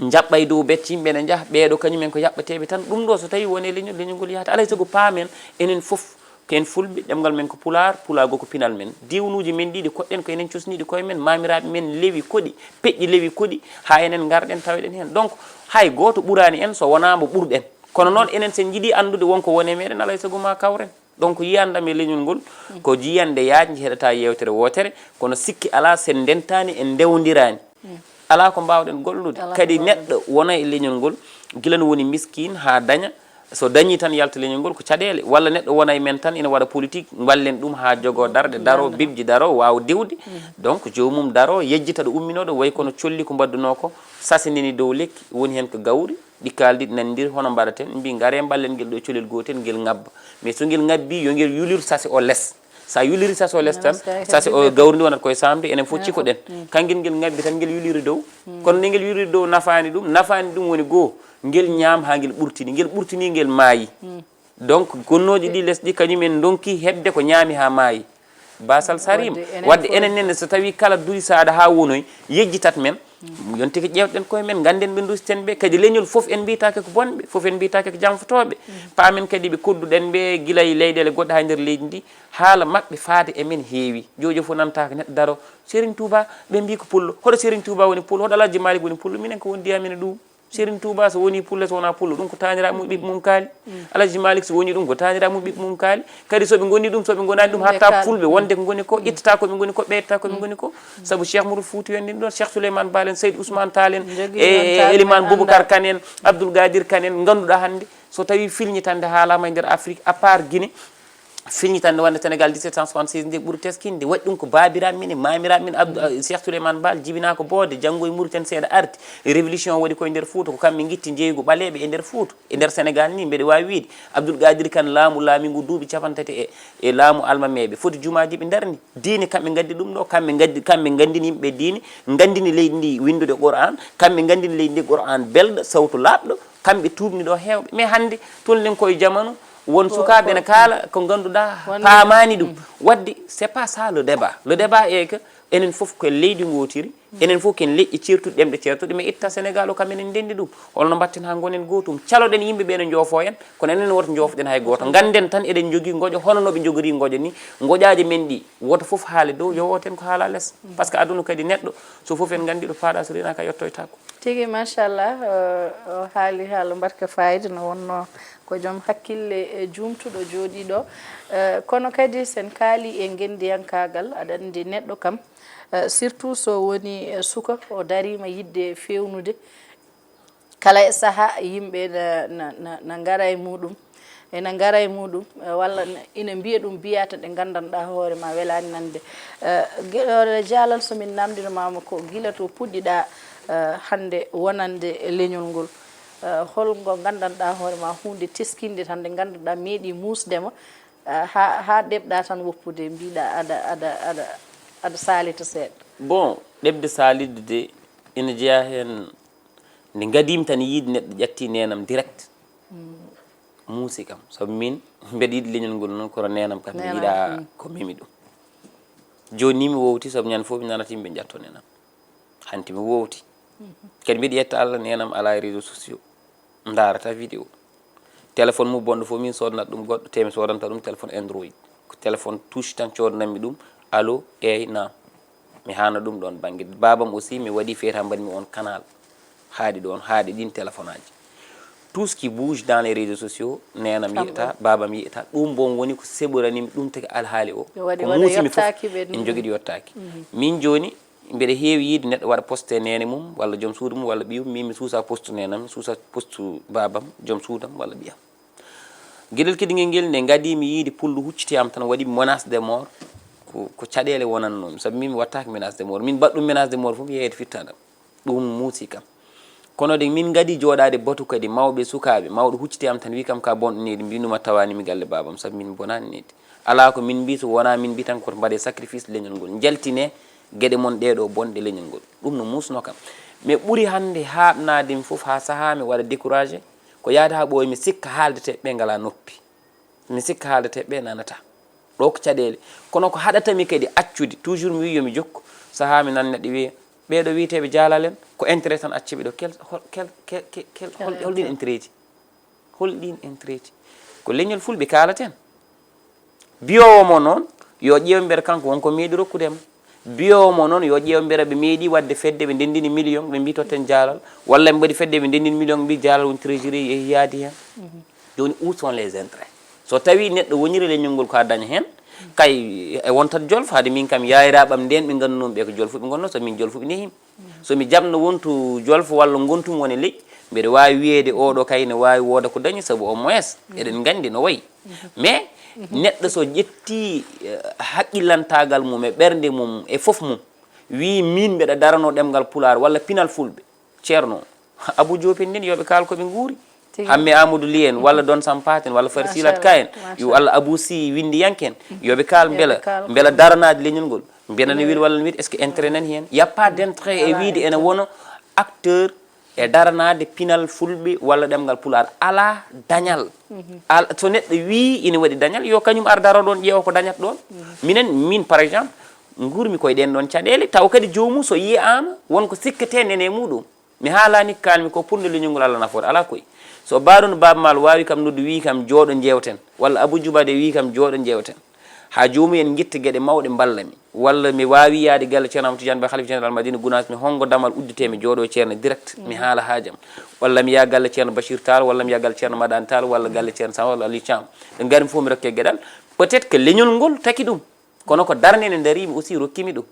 njaɓɓa e dow becce, yimɓe ne njaha, ɓeeɗo kañumen ko yaɓɓeteeɓe tan. Ɗum ɗo so tawii woni e leñol, leñol ngol yahata. Alaa e sago paamen, enen fof, ko en fulɓe, ɗemngal men ko pulaar, pulaagu ko pinal men. Diwnuuji men ɗiɗi koɗɗen ko enen cosniiɗi koye men, maamiraaɓe men lewi koɗi, peƴƴi lewi koɗi, haa enen ngarɗen taweɗen heen. Donc, hay gooto ɓuraani en so wonaa mbo ɓurɗen. Kono noon, enen sen njiɗi anndude won ko woni e meɗen, alaa e sago ma kawren. Donc, yiyandam e leñol ngol, ko jiyannde yaajnde, heɗata yeewtere wootere, kono sikki alaa sen ndentaani, en ndewndiraani. Alaa ko mbaawɗen gollude. Alaa ko mbaawɗen. Kadi neɗɗo wona e leñol ngol, gila no woni miskiin haa daña, so dañii tan yalta leñol ngol ko caɗeele, walla neɗɗo wona e men tan ina waɗa politique, mballen ɗum haa jogoo darɗe, daroo, bibji daroo, waawa diwde. Donc, joomum daroo, yejjita ɗo umminoo ɗo, wayi kono colli ko mbaddunoo ko, sasi nani dow lekki, woni heen ko gawri, ɗi kaaldi ɗi nanndiri, hono mbaɗaten? Mbi, ngaree mballen ngel ɗo colel gootel, ngel ŋabba. Mais so ngel ŋabbii, yo ngel yulir sasi o les. So a yuliri sasi o les tan, sasi o gawri ndi wonata koye saamde, enen fof cikkoɗen. Kangel ngel ŋabbi tan, ngel yuliri dow. Kono nde ngel yuliri dow, nafaani ɗum. Nafaani ɗum woni goo, ngel ñaam haa ngel ɓurtini. Ngel ɓurtini, ngel maayi. Donc, gonnooji ɗi les ɗi, kañum en ndonki heɓde ko ñaami haa maayi. Basal sariima. Wadde enen nenne, so tawii kala duusi saɗa haa wonoyi, yejjitat men, yonti ko ƴeewɗen koye men, ngannden ɓe nduusiten ɓe. Kadi leñol fof en mbiytaake ko bonɓe, fof en mbiytaake ko janfotooɓe. Paamen kadi ɓe kodduɗen ɓe gila e leyɗeele goɗɗe haa e nder leydi ndi, haala maɓɓe faade e men heewi. Jojo fof nanta ko neɗɗo daro, Serigne Touba, ɓe mbii ko pullo. Hoɗo Serigne Touba woni pullo, hoɗo Alhaji Malick woni pullo, minen ko wondiyaa men e ɗum. Serigne Touba so wonii pullo, so wonaa pullo, ɗum ko taaniraaɓe mum, ɓiɓɓe mum kaali. Alhaji Malick so wonii ɗum, ko taaniraaɓe mum, ɓiɓɓe mum kaali. Kadi so ɓe ngonii ɗum, so ɓe ngonaani ɗum, hatta fulɓe wonde ko ngoni ko, ittata ko ɓe ngoni ko, ɓeytata ko ɓe ngoni ko. Sabu Cheikh Mourou Fouti en ɗin ɗon, Cheikh Souleymane Baal en, Seyd Ousmane Tall en, e Elimane Boubacar Kane en, Abdoul Gadir Kane en, ngannduɗaa hannde so tawii filñitande haalaama e nder Afrique, à part Guinée, Filñitande wonde Sénégal dix-sept cent soixante-seize nde ɓuri teskinde, waɗi ɗum ko baabiraaɓe men e maamiraaɓe men, Abdou, ah, Cheikh Souleymane Baal jibinaa ko Boode, janngo e Mauritanie seeɗa arti, révolution waɗi koye nder Fuuta, ko kamɓe ngitti njeeygu ɓaleeɓe e nder Fuuta, e nder Sénégal ni, mbeɗa waawi wiide, Abdoul Qadir Kane laamu laami ngu duuɓi cappanɗe tati e, e laamu almameeɓe, foti jumaaji ɓe ndarni, diine kamɓe ngaddi ɗum ɗo, kamɓe ngaddi, kamɓe nganndini yimɓe diine, nganndini leydi ndi winndude Qur'an, kamɓe nganndini leydi ndi Qur'an belɗo, sawtu laaɓɗo, kamɓe tuubni ɗo heewɓe. Mais hannde, tolni ɗen koye jamanu, won sukaaɓe ene kaala ko ngannduɗaa paamaani ɗum. Waɗde, c'est pas ça le débat. Le débat est que enen fof ko leydi ngootiri, enen fof ken leƴƴi ceertuɗi ɗemɗe ceertuɗe, mais itta Sénégal o kam enen ndenndi ɗum. Holno mbaɗten haa ngonen gootum? Caloɗen yimɓe ɓe no njoofo en, kono enen woto njoofoɗen hay gooto. Ngannden tan eɗen njogii ngoƴo, hono no ɓe njogori ngoƴo ni. Ngoƴaaji men ɗi, woto fof haale dow, yo wooten ko haala les. Parce que aduna kadi neɗɗo, so fof en nganndi ɗo paaɗa, so reenaaka yottoytaako. Tigi, machallah, eh, o haali haala mbaɗka fayida, no wonno ko joom hakkille, eh, juumtuɗo jooɗii ɗo. Eh, kono kadi sen kaali e ngenndiyankaagal, aɗa anndi neɗɗo kam, eh, surtout so woni, eh, suka, o dariima yiɗde feewnude. Kala e sahaa yimɓe na, na, na, na ngara e muɗum, ena ngara e muɗum, eh, walla na, ina mbiya ɗum biyata ɗe nganndanɗaa hoore ma welaani nande. Eh, ge-, eh, jaalal so min namndino ma mo ko gila to puɗɗiɗaa, eh, hannde wonande e leñol ngol. Eh, hol ngo nganndanɗaa hoore ma huunde teskinde tan nde ngannduɗaa meeɗi muusde ma, eh, haa, haa ɗeɓɗaa tan woppude mbiɗaa aɗa, aɗa, aɗa, aɗa saalita seeɗa? Bon, ɗeɓde saalidde de ina jeyaa heen nde ngadiimi tan yiide neɗɗo ƴatti neenam direct. Muusi kam, sabu min mbeɗa yiɗi leñol ngol noon, kono neenam kam mi yiɗaa ko memi ɗum. Jooni ni mi wowti, sabu ñande fof mi nanata yimɓe njatto neenam. Hanti mi wowti. Kadi mbiɗa yetta Allah, neenam alaa e réseaux sociaux. Ndaarata vidéo. Téléphone mum bonɗo fof min soodnata ɗum goɗɗo, te mi soodanta ɗum téléphone Android. Ko téléphone touche tan coodnanmi ɗum, allo, eey, naam. Mi haana ɗum ɗoon bannge. Baabam aussi, mi waɗi feere haa mbaɗmi oon canal. Haaɗi ɗoon, haaɗi ɗiin téléphonaaji. Tout ce qui bouge dans les réseaux sociaux, neenam yi'ata, baabam yi'ata. Ɗum bon woni ko seɓoranimi ɗum tagi alhaali o. Ko muusimi fof, en jogiiɗo yottaaki. Min jooni, mbeɗa heewi yiide neɗɗo waɗa poste neene mum, walla joom suudu mum, walla ɓiyum, min mi suusa postu neenam, mi suusa postu baabam, joom suudam, walla ɓiyam. Geɗel kadi ngel, ngel nde ngadii mi yiide pullo hucciti am tan waɗi menace de mort, ko, ko caɗeele wonannoomi, sabu min mi wattaaki menace de mort. Min mbaɗ ɗum menace de mort fof, mi yeeyata fittaanam. Ɗum muusi kam. Kono de min ngadii jooɗaade batu kadi mawɓe sukaaɓe, mawɗo hucciti am tan wii kam ka bonɗo nehdi, mbiinuma tawaani mi galle baabam, sabu min bonaani nehdi. Alaa ko min mbii, so wonaa min mbii tan ko mbaɗee sacrifice leñol ngol. Njaltinee geɗe mon ɗee ɗoo bonɗe leñol ngol. Ɗum no muusnoo kam. Mais ɓuri hannde haaɗnaade mi fof haa sahaa mi waɗa découragé, ko yahde haa ɓooya mi sikka haaldetee ɓe ngalaa noppi. Mi sikka haaldetee ɓe nanataa. Ɗo ko caɗeele. Kono ko haɗata mi kadi accude, toujours mi wii yo mi jokku, sahaa mi nan neɗɗo wiya, ɓee ɗoo wiyeteeɓe jaalal en, ko intérêt tan acci ɓe ɗo. Quel, hol, quel, quel, quel, quel, hol, hol ɗiin intérêt ji? Hol ɗiin intérêt ji? Ko leñol fulɓe kaalaten. Biyoowo mo noon, yo ƴeew mbiyata kanko won ko meeɗi rokkude mo. Biyoowo mo noon, yo ƴeew mbiyata ɓe meeɗi waɗde fedde, ɓe ndenndini million, ɓe mbii totten jaalal. Walla ɓe mbaɗi fedde, ɓe ndenndini million, ɓe mbii jaalal woni trésorier, yehi yaadi heen. Jooni, où sont les intérêts? So tawii neɗɗo woniri leñol ngol ko a daña heen, kay e wontat Jolof, haade min kam yaayiraaɓe am ndeen ɓe nganndunoon ɓe ko Jolofuɓe ngonnoo, so min Jolofuɓe nehimi. So mi jaɓno wontu Jolof walla ngontu-mi won e leƴƴi, mbeɗa waawi wiyeede oɗo kay ne waawi wooda ko dañi, sabu au moins eɗen nganndi no wayi. Mais neɗɗo so ƴettii, eh, haqqillantaagal mum e ɓernde mum e fof mum, wii miin mbeɗa daranoo ɗemngal Pulaar walla pinal Fulɓe, Ceerno Abou Diop en ndin, yo ɓe kaal ko ɓe nguuri. Tigi. Hamme Amadou Ly en, walla Don Sampaat en, walla Fari Silat Ka en, walla Abou Sy Winndiyanke en, yo ɓe kaal mbela, mbela daranaade leñol ngol. Mbela ne weli walla ne weli, est-ce que intérêt nani heen? Y a pas d'intérêt e wiide ene wona acteur e daranaade pinal Fulɓe walla ɗemngal Pulaar. Alaa dañal. Al-, so neɗɗo wii ina waɗi dañal, yo kañum ar daro ɗoon, ƴeewa ko dañata ɗoon. Minen, min, par exemple, nguurmi koye ɗeen ɗoon caɗeele, taw kadi joomum so yiyaama won ko sikketee nene e muɗum. Mi haalaani ko kaalmi ko pour nde leñol ngol Alla nafoore, alaa koy. So Baaruna Baaba Maal waawi kam noddu, wii kam jooɗo njeewten, walla Abuu Jumaa de wii kam jooɗo njeewten, haa joomum en ngitta geɗe mawɗe mballa mi, walla mi waawi yahde galle Ceerno Ahmadu Tijaan Ba, Khalifa Général Madina Gunaas, mi honngo damal udditee, mi jooɗo Ceerno direct, mi haala haajam, walla mi yaha galle Ceerno Bachir Tall, walla mi yaha galle Ceerno Madani Tall, walla galle Ceerno Sam, walla Aliou Thiam, ɓe ngari mi fof mi rokke geɗal, peut-être que leñol ngol taki ɗum. Kono ko darnde nde ndariimi aussi rokkimi ɗum.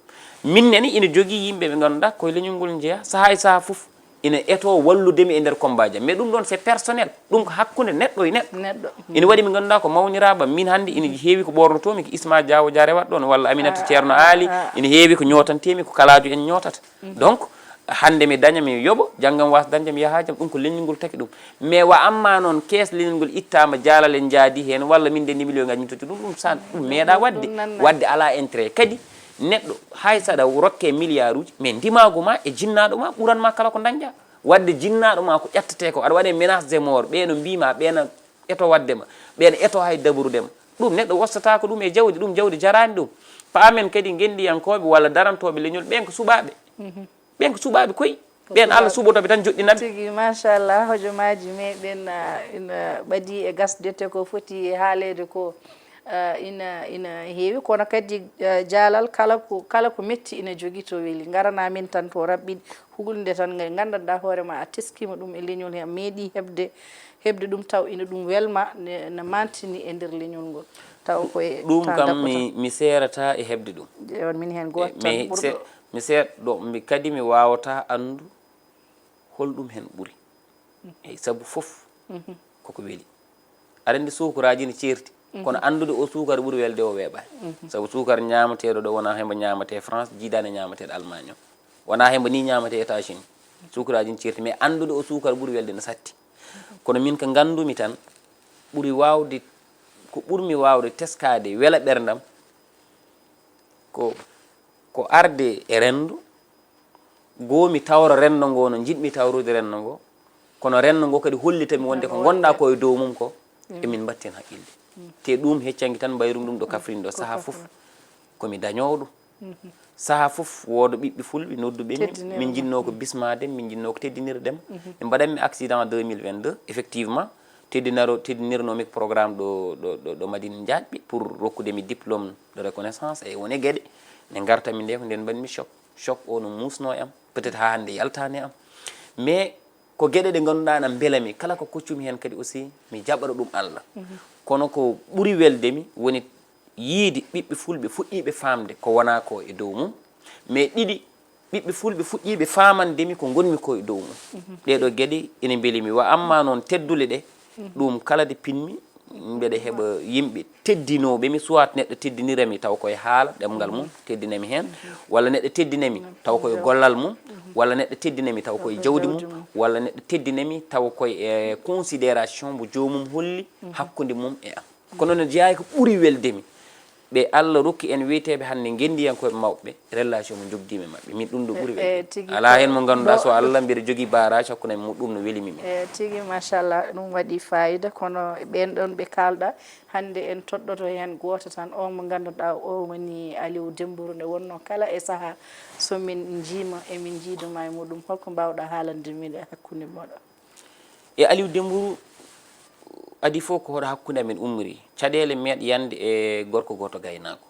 Min nene ina jogii yimɓe ɓe ngannduɗaa koye leñol ngol njeyaa, sahaa e sahaa fof. ina eto wallude mi e nder combat jam, mais ɗum ɗon c'est personnel, ɗum ko hakkunde neɗɗo e neɗɗo. Neɗɗo. Ina waɗi mi ngannduɗaa ko mawniraaɓe am, min hannde ina heewi ko ɓoornotoomi, ko Isma Diawo Dia rewata ɗon, walla Aminata Ceerno Aali, ina heewi ko ñootanteemi, ko kalaajo en ñootata. Donc hannde mi daña mi yoɓo, janngo mi waasa dañde mi yahaa jam, ɗum ko leñol ngol taki ɗum. Mais wa amma noon kees leñol ngol ittaama, jaalal en njaadi heen, walla min ndenndi million ngaji min totti ɗum, ɗum san, ɗum meeɗaa waɗde. Waɗde alaa intérêt. Kadi neɗɗo hay saɗa rokke milliard uji, mais ndimaagu ma e jinnaaɗo ma ɓuran ma kala ko dañɗaa. Waɗde jinnaaɗo ma ko ƴettetee ko, aɗa waɗe menace de mort, ɓee no mbii ma, ɓee no eto waɗde ma, ɓee no eto hay dabrude ma. Ɗum neɗɗo wostataako ɗum e jawdi, ɗum jawdi jaraani ɗum. Paamen kadi ngenndiyankooɓe walla darantooɓe leñol, ɓeen ko suɓaaɓe. Ɓeen ko suɓaaɓe koy. Ɓeen Allah suɓotooɓe tan joɗɗinat ɓe. Tigi, machallah, hojomaaji meɗen, ah, ina ɓadii e gasde te ko foti e haaleede ko, ah, ina, ina heewi, kono kadi, ah, jaalal kala ko, kala ko metti ina jogii to weli. Ngarana min tan to raɓɓiɗi, hulnde tan ngal. Nganndanɗaa hoore ma, a teskiima ɗum e leñol he, a meeɗii heɓde, heɓde ɗum taw ina ɗum welma, ne, ne mantini e nder leñol ngol. Taw ko e ɗum kam mi, mi seerata e heɓde ɗum. Jeewan min heen gooto tan ɓurɗo. Mi seeɗ-, ɗo, mi kadi mi waawataa anndu holɗum heen ɓuri. Eyi, sabu fof koko weli. Aɗa anndi suukaraaji ne ceerti, kono anndude o suukara ɓuri welde o weeɓaani. Sabu suukara ñaamateeɗo ɗo wonaa hemba ñaamatee France, jiidaani e ñaamateeɗo Allemagne o. Wonaa hemba ni ñaamatee États-Unis. Suukaraaji ne ceerti, mais anndude o suukara ɓuri welde ne satti. Kono min ko nganndumi tan, ɓuri waawde, ko ɓurmi waawde teskaade wela ɓerndam, ko, ko arde e renndo, goo mi tawra renndo ngoo no njiɗmi tawrude renndo ngoo, kono renndo ngoo kadi hollita mi wonde ko ngonɗaa ko e dow mum ko, emin mbaɗti heen haqqille. Te ɗum heccanki tan mbayrum ɗum ɗo Kaffrine ɗo, sahaa fof ko mi dañoowo ɗum. Sahaa fof wooda ɓiɓɓe fulɓe nodduɓe min, min njinnoo ko bismaade, min njinnoo ko teddinirde ma. Ɓe mbaɗanmi accident deux mille vingt-deux, effectivement, teddinaro-, teddinirnoomi ko programme ɗo, ɗo, ɗo, ɗo Madina Ndiathbé pour rokkude mi diplôme de reconnaissance e won e geɗe. Nde ngartami nde ko nden mbaɗmi choc. Choc o no muusnoo e am, peut-être haa hannde yaltaani e am. Mais ko geɗe ɗe ngannduɗaa na mbela mi, kala ko koccumi heen kadi aussi mi jaɓara ɗum Allah. Kono ko ɓuri welde mi woni yiide ɓiɓɓe fulɓe fuɗɗiiɓe faamde ko wonaa ko e dow mum, mais ɗiɗi, ɓiɓɓe fulɓe fuɗɗiiɓe faamande mi ko ngonmi ko e dow mum. Ɗee ɗoo geɗe ina mbeli mi. Wa amma noon teddule ɗe, ɗum kala de pinmi, mbeɗa heɓa yimɓe teddinooɓe mi, soit neɗɗo teddinira mi taw koye haala ɗemngal mum, teddina mi heen, walla neɗɗo teddina mi taw koye gollal mum, walla neɗɗo teddina mi taw koye jawdi mum, walla neɗɗo teddina mi taw koye, e, considération mbo joomum holli hakkunde mum e am. Kono no jeyaa ko ɓuri welde mi, ɓe Allah rokki en wiyeteeɓe hannde ngenndiyankooɓe mawɓe, relation mo njogdii mi e maɓɓe. Min ɗum ɗo ɓuri welde. Alaa heen mo ngannduɗaa so Allah mbiɗa jogii barrage hakkunde am e muɗum, no weli mi min. E, tigi, machallah, ɗum waɗi fayida, kono ɓeen ɗoon ɓe kaalɗa hannde en toɗɗoto heen gooto tan, o mo ngannduɗaa o woni Aliou Dembourou, nde wonnoo kala e sahaa so min njiima e min njiiduma e muɗum, holko mbaawɗaa haalande min e hakkunde mooɗon? E Aliou Dembourou, adii fof ko hoto hakkunde amen ummori. Caɗeele meeɗ yande e gorko gooto gaynaako.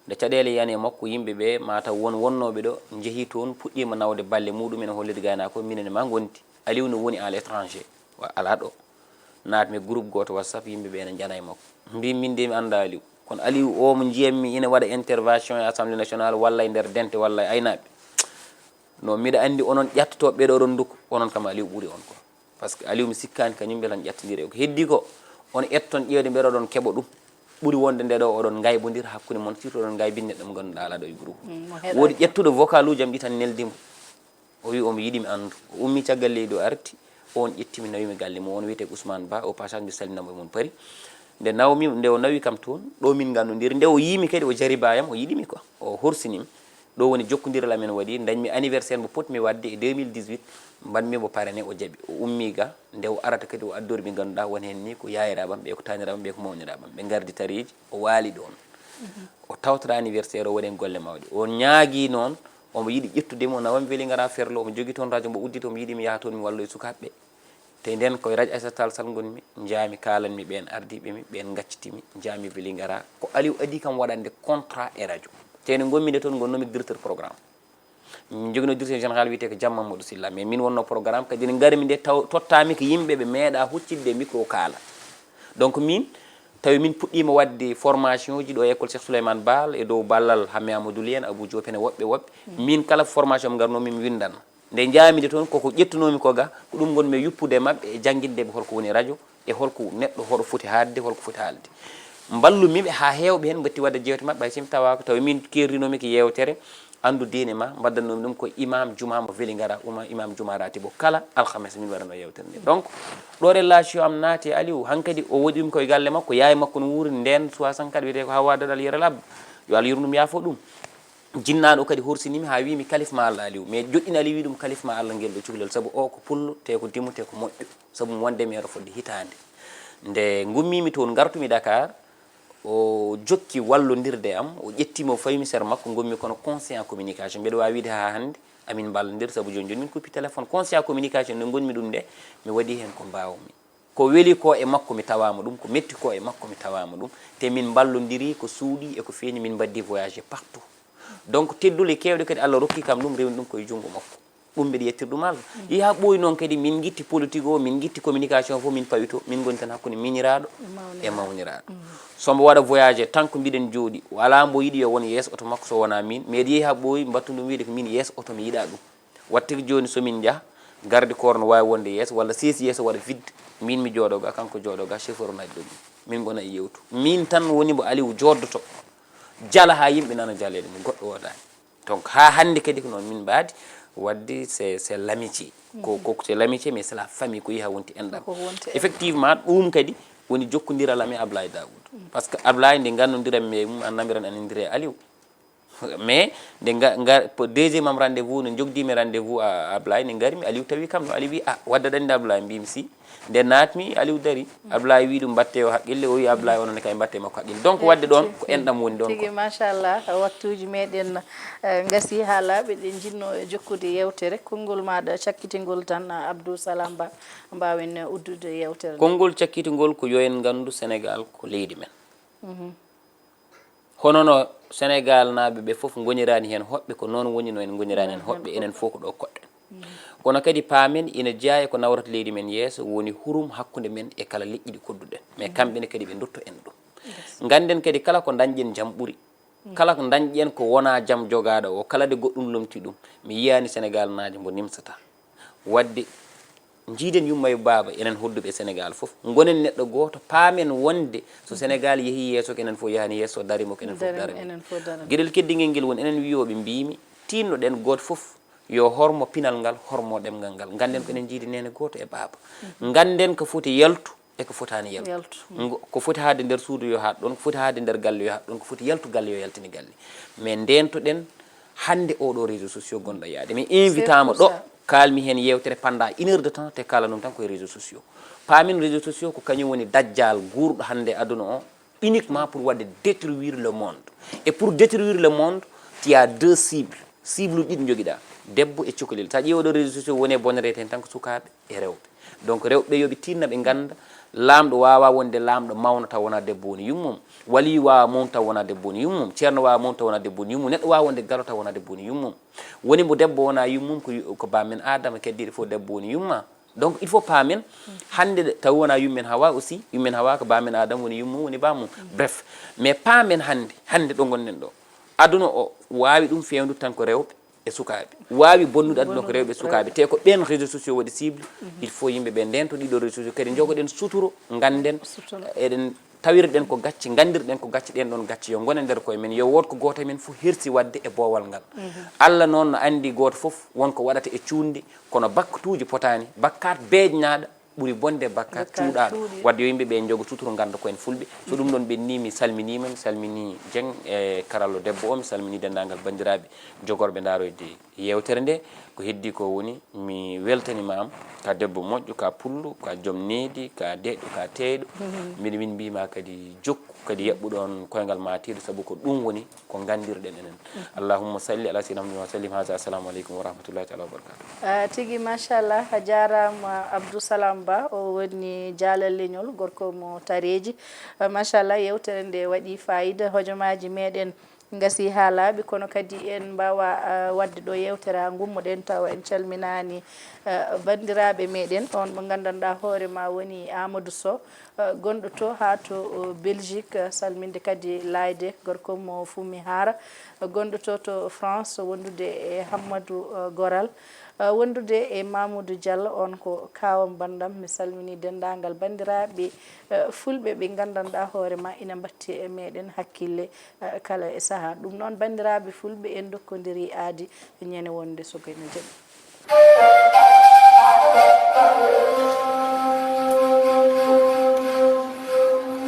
Nde caɗeele yani e makko, yimɓe ɓe mataw won wonnooɓe ɗo njehi toon, puɗɗiima nawde balle muɗum en, hollirde gaynaako, minen e ma ngondi. Aliou no woni à l'étranger, wa alaa ɗo. Naatmi e groupe gooto WhatsApp, yimɓe ɓe ene njana e makko. Mbi min de mi anndaa Aliou. Kono Aliou o mo njiyatmi ina waɗa intervention e Assemblée nationale, walla e nder dente, walla e aynaaɓe. No mbiɗa anndi onon ƴattotooɓe ɓeɗo oɗon ndukku, onon kam Aliou ɓuri on ko. Par ce que Aliou mi sikkaani kañum mbele tan ƴattondiri e ko. Heddi ko, on etton ƴeewde mbeɗa oɗon keɓa ɗum. Ɓuri wonde nde ɗo oɗon ngaybondira hakkunde mon, surtout oɗon ngaybini neɗɗo mo ngannduɗaa alaa ɗo e groupe. Mm, mo heɗaaki. Woodi ƴettuɗo vocal uji am ɗi tan neldi mo. O wi omo yiɗi mi anndu. O ummi caggal leydi o arti, on ƴettimi nawimi galle mum. On wiyetee ko Ousmane Ba, au passage mi salminamo e mon Paris. Nde nawmi, nde o nawi kam toon, ɗo min nganndondiri. Nde o yiimi kadi o jariba yam, o yiɗi mi quoi. O horsinimi. Ɗo woni jokkondiral amen waɗi, dañmi anniversaire mo potmi waɗde e deux mille dix-huit, mbaɗmi mo parrainé, o jaɓi, o ummi ga, nde o arata kadi o addori ɓe ngannduɗaa won heen ni ko yaayiraaɓe am ɓe, ko taaniraaɓe am ɓe, ko mawniraaɓe am, ɓe ngardi Tariiji, o waali ɗoon. O tawtata anniversaire o, waɗen golle mawɗe. O ñaagii noon, omo yiɗi ƴettude mo, o nawami Vélingara Ferlo, omo jogii toon radio mbo udditi, omo yiɗi mi yaha toon mi walloya sukaaɓe ɓe. Te nden koye radio Aïssata Tall Sall ngonmi, njaami kaalanmi ɓeen ardiiɓe mi, ɓeen ngacciti mi, njaami Vélingara. Ko Aliou adii kam waɗande contrat e radio. Te nde ngonmi nde toon ngonnoomi ko directeur programme. Min njoginoo directeur général wiyetee ko Jam Mamadou Sylla, mais min wonnoo programme kadi nde ngarmi nde taw tottaami ko yimɓe ɓe meeɗaa huccitde e micro kaala. Donc min, tawi min puɗɗiima waɗde formation ji ɗo e école Cheikh Souleymane Baal e dow ballal Hammet Amadou Ly en, Abou Diop en e woɓɓe woɓɓe. Min kala formation mo ngarnoomi mi winndanoo. Nde njaami nde toon, koko ƴettunoomi ko ga, ko ɗum ngonmi e yuppude e maɓɓe e jannginde ɓe holko woni radio, e holko neɗɗo hoɗo foti haalde, holko foti haalde. Mballumi ɓe haa heewɓe heen mbaɗti waɗde jeewte maɓɓe, hay so mi tawaaka, tawi min keerdinoomi ko yeewtere anndu diine ma, mbaddannoomi ɗum ko imam juma mo Vélingara, uma imam juma ratibo kala alhames min waɗano yeewtere nde. Donc, ɗo relation am naati e Aliou, hankadi o waɗi ɗum koye galle makko, yaye makko no wuuri, ndeen soixante-quatre wiyetee ko Hawa Dadal Yero Labba, yo Allah yurmum yaafo ɗum. Jinnaaɗo kadi horsinimi haa wiimi kalif ma Allah Aliou, mais joɗɗini Aliou wi ɗum kalif ma Allah ngel ɗo cukalel, sabu o ko pullo, te ko dimo, te ko moƴƴo, sabu mo wonde mi aɗa fodde hitaande. Nde ngummimi toon, ngartumi Dakar, o jokki wallondirde am, o ƴettimi, o fawimi sera makko, ngonmi kono conseiller en communication. Mbeɗa waawi wiide haa hannde amin mballondir, sabu jooni jooni min kuppi téléphone. Conseiller en communication nde ngonmi ɗum nde, mi waɗi heen ko mbaawmi. Ko weli ko e makko mi tawaama ɗum, ko metti ko e makko mi tawaama ɗum, te min mballondiri ko suuɗi e ko feeñi, min mbaddi voyage partout. Donc, teddule keewɗe kadi Allah rokki kam ɗum, rewni ɗum koye junngo makko. Ɗum mbiɗa yettir ɗum Allah. Yehi haa ɓooyi noon kadi, min ngitti politique o, min ngitti communication fof, min pawi to, min ngoni tan hakkunde miñiraaɗo e mawniraaɗo. So mbo waɗa voyage, tan ko mbiɗen jooɗi, alaa mbo yiɗi yo won yeeso oto makko so wonaa miin. Mbeɗa yehi haa ɓooyi, mbattu ɗum wiide ko miin yeeso oto mi yiɗaa ɗum. Wattiri jooni so min njaha, garde corps no waawi wonde yeeso, walla seesi yeeso waɗa vide, min mi jooɗo ga, kanko jooɗo ga, chauffeur o naati ɗum. Min ngona e yewtu. Min tan woni mbo Aliou jooɗoto, jala haa yimɓe nana jaleede mum, goɗɗo woodaani. Donc, haa hannde kadi ko noon min mbaadi waɗde, c'est, c'est l'amitié. Ko, ko, c'est l'amitié, mais c'est la famille, ko yehi haa wonti enɗam. Ko wonti enɗam. Effectivement, ɗum kadi woni jokkondiral am e Ablaye Daoud. Parce que Ablaye, nde ngannondiran mi e mum, a namiran anen ndire Aliou. Mais nde nga, nga, po-, deuxième am rendez-vous, no njogdimi rendez-vous a, a Ablaye, nde ngarmi, Aliou tawi kam no, Aliou wi, "Ah, wadda dañde Ablaye?" Mbimi, "Si." Nde naatmi, Aliou dari. Ablaye wi ɗum, "Mbatte o haqqille." O wi Ablaye onon ne kay mbatte makko haqqille. Donc, wadde ɗon ko enɗam woni ɗon. Tigi, ko machallah, waktuuji meɗen, eh, ngasi haa laaɓi, ɗen jinnoo e jokkude yewtere. Konngol maaɗa cakkitingol tan, Abdou Salam Ba, mbaawen uddude yewtere nde. Konngol cakkitungol ko yo en nganndu Sénégal ko leydi men. Hono no Senegaalnaaɓe ɓe fof ngoniraani heen hoɓɓe, ko noon woni no en ngoniraani heen hoɓɓe, enen fof ko ɗo koɗɗen. Kono kadi paamen, ina jeyaa e ko nawrata leydi men yeeso, woni hurum hakkunde men e kala leƴƴi ɗi kodduɗen. Mais kamɓe ne kadi ɓe ndutto en ɗum. Ngannden kadi kala ko ndañɗen jam ɓuri. Kala ko ndañɗen ko wonaa jam jogaaɗo o, kala de goɗɗum lomti ɗum, mi yiyaani Senegaalnaajo mbo nimsataa. Wadde njiiden yumma e baaba, enen hodduɓe Senegaal fof, ngonen neɗɗo gooto, paamen wonde so Senegaal yehii yeeso, ko enen fof yahani yeeso, so darima ko enen fof darani. Geɗel keddingel ngel woni enen wiyooɓe, mbiimi, tinnoɗen gooto fof yo hormo pinal ngal, hormo ɗemngal ngal. Ngannden ko enen njiidi neene gooto e baaba. Ngannden ko foti yaltu e ko fotaani yaltu. Yaltu. Ngo-, ko foti haade nder suudu yo haad ɗoon, ko foti haade nder galle yo haad ɗoon, ko foti yaltu galle yo yaltini galle. Mais ndeentoɗen hannde oɗo réseaux sociaux gonɗo yaade. Mi invitaama ɗo, kaalmi heen yewtere pendant une heure de temps, te kaalanum tan koye réseaux sociaux. Paamin réseaux sociaux ko kañum woni dajjal guurɗo hannde aduna o, uniquement pour waɗde détruire le monde. Et pour détruire le monde, tu as deux cibles. Cible ɗiɗi njogiɗa, debbo e cukalel. Sa ƴeewi ɗo réseaux sociaux woni e bonere heen tan ko sukaaɓe e rewɓe. Donc, rewɓe yo ɓe tinna ɓe ngannda laamɗo waawaa wonde laamɗo mawna taw wonaa debbo woni yummum. Waliyu waawaa mawnude taw wonaa debbo woni yummum. Ceerno waawaa mawnude taw wonaa debbo woni yummum. Neɗɗo waawaa wonde galo taw wonaa debbo woni yummum. Woni mbo debbo wonaa yummum ko yu-, ko bammen Aadama, keddiiɗe fof debbo woni yumma. Donc, il faut paamen hannde de, taw wonaa yummen Hawa aussi, yummen Hawa ko bammen Aadama woni yummum, woni bamum. Bref, mais paamen hannde, hannde ɗo ngonɗen ɗo. Aduna o waawi ɗum feewnude tan ko rewɓe e sukaaɓe. Waawi bonnude aduna ko rewɓe e sukaaɓe. Te ko ɓeen réseaux sociaux waɗi cible. Il faut yimɓe ɓe ndento ɗiɗo réseaux sociaux. Kadi njogoɗen suturo, ngannden, eɗen tawirɗen ko gacce, nganndirɗen ko gacce, ɗeen ɗoon gacce yo ngone nder koye men. Yo wood ko gooto e men fof hersi waɗde e boowal ngal. Allah noon no anndi gooto fof won ko waɗata e cuunde, kono bakkatuuji potaani, bakkaat beejnaaɗo ɓuri bonde bakkaat cuuɗaaɗo. Wadde yo yimɓe ɓe njogo suturo, ngannda ko en fulɓe. So ɗum ɗoon ɓennii, mi salminiima, mi salminii Dieng e karallo debbo o, mi salminii denndaangal banndiraaɓe jogorɓe ndaaroyde yeewtere nde. Ko heddii ko woni, mi weltaniima am, ka debbo moƴƴo, ka pullo, ka joom needi, ka deƴƴo, ka teeyɗo. Mbiɗa min mbiima kadi jokku, kadi yaɓɓu ɗoon koyngal ma teeɗu, sabu ko ɗum woni ko nganndirɗen enen. Allahumma salli ala sayyidina Muhammad wa sallim. Haza, assalamu aleykum wa rahmatullahi taala wa barakatuh. Ah, tigi, machallah, a jaaraama, Abdou Salam Ba, o woni jaalal leñol, gorko mo Tareeji. Ah, machallah, yewtere nde waɗi fayida, hojomaaji meɗen Ngasi haa laaɓi, kono kadi en mbaawa, eh, waɗde ɗo yeewtere haa ngummoɗen tawa en calminaani, eh, banndiraaɓe meɗen, on mo nganndanɗaa hoore ma woni Amadou Sow, eh, gonɗo to haa to, eh, Belgique, eh, salminde kadi Layde, gorko mo Fumi Hara, eh, gonɗo to to France, wondude e Hammadou, eh, Goral, eh, wondude e Mamoudou Diallo, on ko kaawam banndam. Mi salmini denndaangal banndiraaɓe, eh, fulɓe ɓe nganndanɗaa hoore ma ina mbatti e meɗen hakkille, eh, kala e sahaa. Ɗum noon, banndiraaɓe fulɓe, en ndokkondiri aadi ñande wonde so ko ene jaɓi.